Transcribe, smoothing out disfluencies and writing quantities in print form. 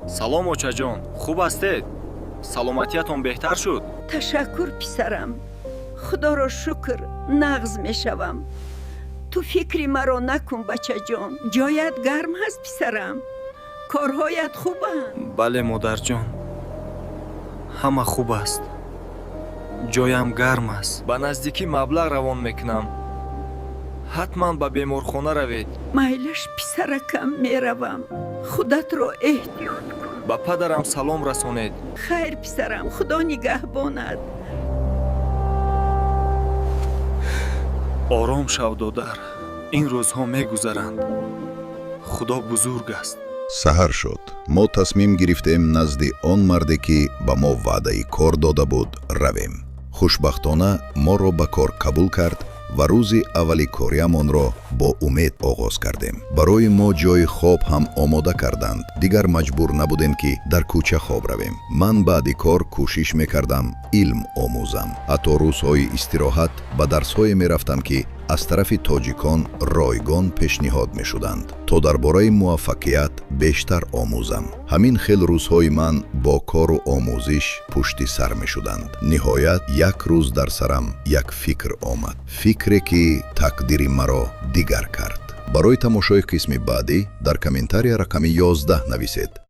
Салом, очаҷон, хуб ҳастед? Саломатиятон беҳтар шуд? Ташаккур, писарам, худоро шукр, нағз мешавам. Ту фикри маро накун, бачаҷон. Ҷоят гарм ҳаст, писарам? Корҳоят хубанд? Бале, модарҷон, ҳама хуб аст, ҷоям гарм аст. Ба наздикӣ маблағ равон мекунам, ҳатман ба беморхона равед. Майлаш, писаракам, меравам. Худатро эҳтиёт кун. Ба падарам салом расонед. Хайр, писарам, худо нигаҳбонад. Ором шав, додар, ин рӯзҳо мегузаранд. Худо бузург аст. Саҳар шуд. Мо тасмим гирифтем назди он марде, ки ба мо ваъдаи кор дода буд, равем. Хушбахтона, моро ба кор қабул кард ва рӯзи аввали кориамонро бо умед оғоз кардем. Барои мо ҷои хоб ҳам омода карданд. Дигар маҷбур набудем, ки дар кӯча хоб равем. Ман баъди кор кӯшиш мекардам илм омӯзам. Ҳатто рӯзҳои истироҳат ба дарсҳое мерафтам, ки аз тарафи тоҷикон ройгон пешниҳод мешуданд, то дар бораи муваффақият бештар омӯзам. Ҳамин хел рӯзҳои ман бо кору омӯзиш пушти сар мешуданд. Ниҳоят, як рӯз дар сарам як фикр омад, фикре, ки тақдири маро дигар кард. Барои тамошои қисми баъдӣ дар комментария рақами 11 нависед.